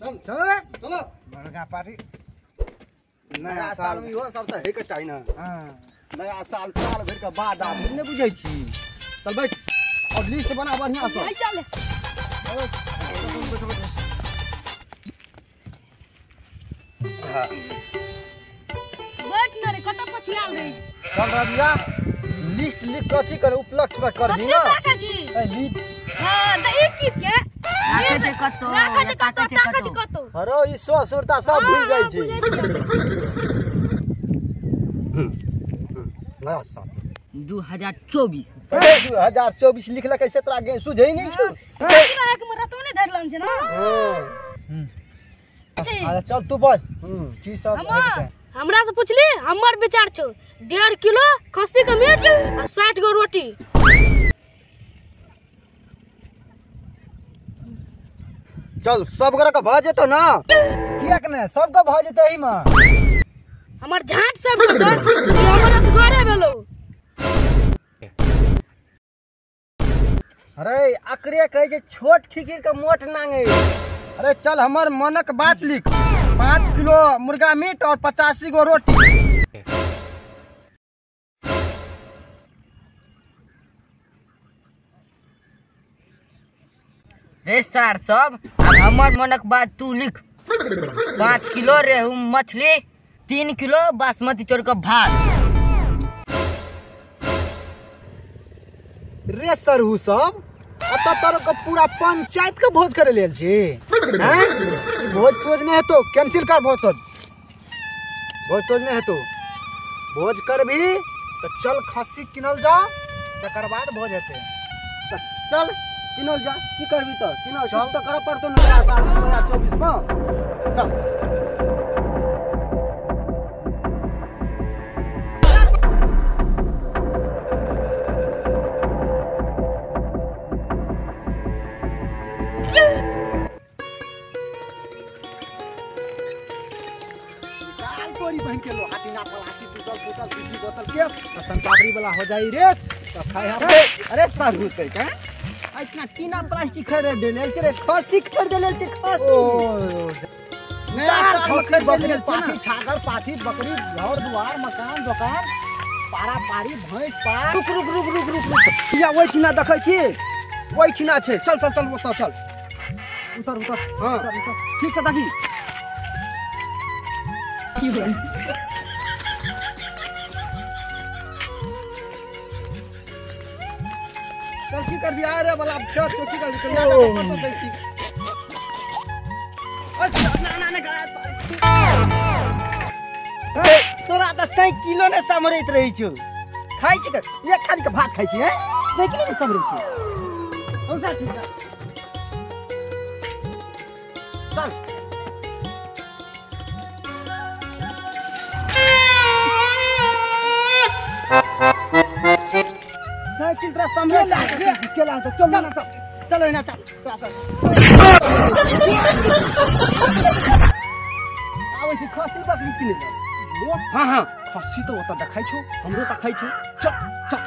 चल चल रे चलो बड़का पार्टी नया साल में इहो सब त हे के चाही ना। हां नया साल साल भर के बाद आब नै बुझै छी। चल बैठ और लिस्ट बना बढ़िया से। चल बैठ न रे कत पछुआल रे। चल रबिया लिस्ट लिख कथी कर उपलक्ष्य पर करबी ना। ए लिस्ट हां त ई की छै राखै छै कतो राखै छै कतो ताकै छै कतो। अरे ई ससुरता सब भूल जाइ छै। नया साल 2024 2024 लिखलक ऐसे तोरा गे सुझै नै छौ। एक में रतो नै धरलन छै ना। अच्छा चल तू बस की सब है के। हमरा से पुछली हमर विचार छौ 1.5 किलो खस्सी के मीट आ 60 गो रोटी। चल सब गोरा के भ जेतो ना। किया के ने सब के भ जेतै एही में। हमर झाट सब के हमर असगरे भेलो। अरे अकरे कहै छै छोट खिखिर के मोट नांगे। अरे चल हमर मनक बात लिख 5 किलो मुर्गा मीट और 85 गो रोटी। रे सार सब अब हमर मनक बात तू लिख 5 किलो रेहू मछली 3 किलो बासमती चाउर का भात। रे सरहू सब अत तोर के पूरा पंचायत के भोज करे लेल छी हैं। भोज तोज नहीं हेतो कैंसिल कर भोज तोज। भोज तोज नहीं हेतो। भोज करबी तो चल खस्सी किनल जा तकर बाद भोज हेते। त चल किनल जा की करबी त किनल चल त कर पड़तो नया साल 2024 में। चल तोरी बहन के लोहा टीना प्लास्टिक टूटल फूटल बिजली बोतल के तो संतावरी वाला हो जाई रेस तो खाए हम। अरे सरहू ते का इतना टीना प्लास्टिक खरीद देले छै रे खस्सी खरीद देले छै खस्सी। ओ नया साल में खरीद देले पाठी छागर पाठी बकरी घर दुआर मकान दुकान पारा पारी भैंस पार। रुक रुक रुक रुक रुक रुक या ओइ ठिना देखै छी ओइ ठिना छै। चल चल चल ओतऽ चल उतर उतर। हां ठीक से देखी। चल की करबी आ रे वाला खेत छौ की करबी कन्या जा के दै छी। अच्छा ना ना ना तोरा त 100 किलो ने समरैत रहै छौ। खाइ छी एक खाली के भात खाइ छी हैं 100 किलो ने समरै छी। चल ठीक चल साइकिल तोरा समरे केला तो चल चल चल चल ना चल आबै छी खस्सी बकरी किनै। हां हां खस्सी तो ओतऽ देखाइ छौ हमरो देखाइ छौ। चल चल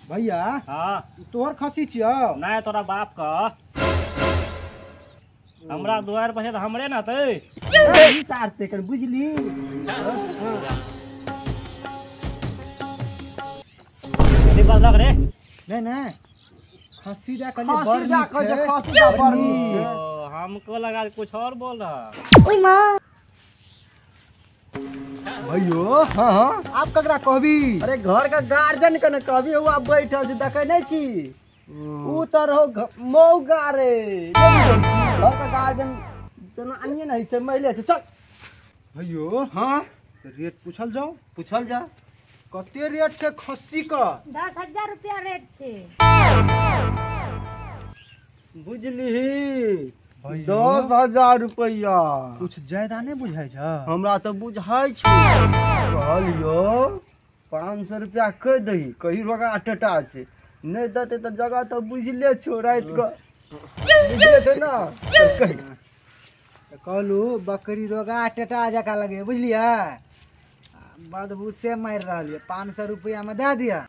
भैया। हाँ तोहर खस्सी छियौ? नहीं तोरा बाप का हमरा दुआर पर हमरे ना ते ई सार ते कर बुझली। अरे बदलक रे। नहीं नहीं खस्सी जा कने खस्सी जा कह खस्सी जा बड़ हमको लगा कुछ और बोल रहा। ओय मां भैयो। हाँ हाँ आप ककरा कहबी? अरे घर का गार्जियन के न कहबी वो आप बैठल छी देखै नै छी उ त रहो मौगा रे। घर का गार्जियन जनानिए नै छै मैले छै। चल भैयो। हाँ रेट पूछल जाओ। पूछल जा कते रेट छै खस्सी का? 10,000 रुपया रेट छै। बुझली 10,000 रुपया कुछ ज्यादा नहीं बुझाइ छ? हमरा तो बुझाइ छै। कहलियो 500 रुपया कह दही कही रोगा टटा छै। नहि देतै तऽ जगह तऽ बुझले छौ राति कऽ बुझले छौ ना। कहलू बकरी रोगा टेटा जकाँ लगे बुझलियै, बदबू से मारि रहल ये, 500 रुपया में दे दिया।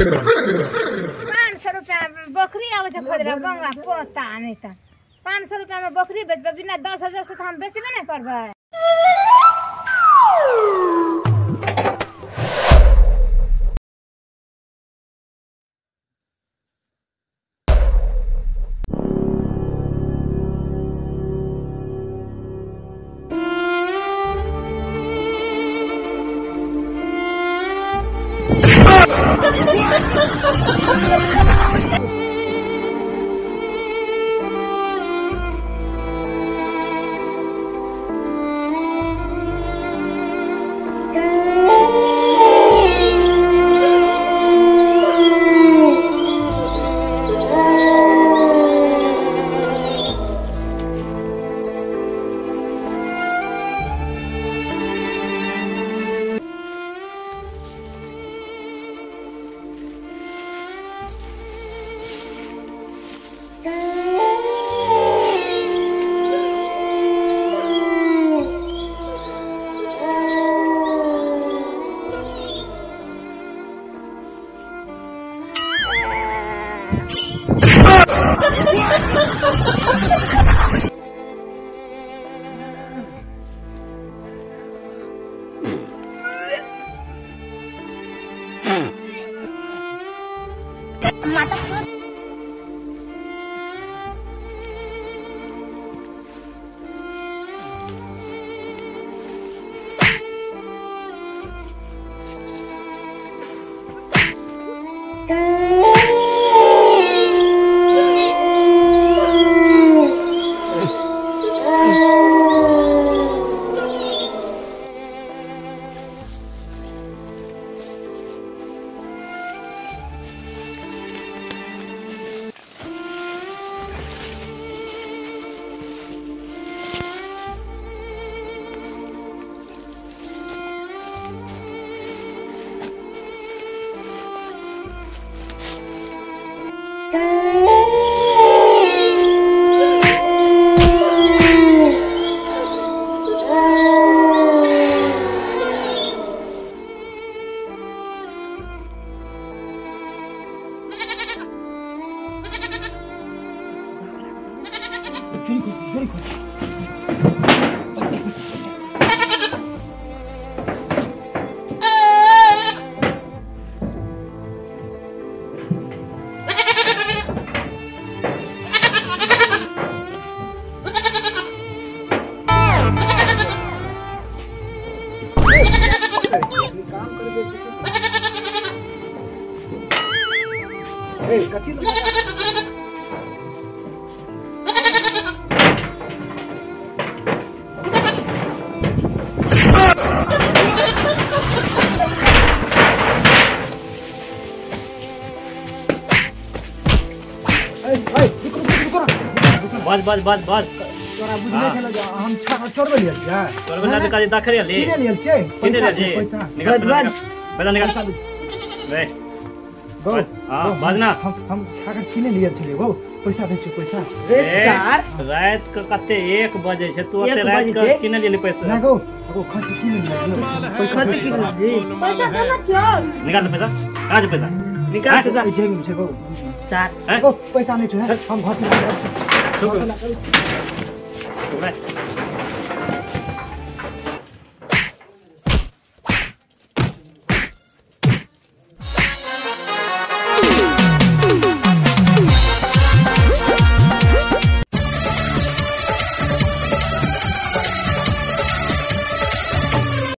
500 रुपया बकरी आबै छै खोजला बंगा पोता नहि तऽ 500 रुपया में बकरी बेचबै, बिना 10,000 से तऽ हम बेचबे नहि करबै। बस बस बस बस तोरा बुझले छल जे हम चोरबे लियल छियै, चोरबे ना काज देखै रहली किने लियल छियै, किने लियल छियै, पैसा निकाल पैसा निकाल रे गो। हां बाजना हम छागर किने लियल छलियै गो, पैसा दै छियै पैसा। रे चार रात के कते 1 बजे छै, तू ओते रात के किने लियल पैसा ना गो, गो खसी किने लियल, खसी किने पैसा देना छियै, निकाल पैसा, काज पैसा निकाल पैसा जेब में छै गो चार गो, पैसा नै छै हम घर पे।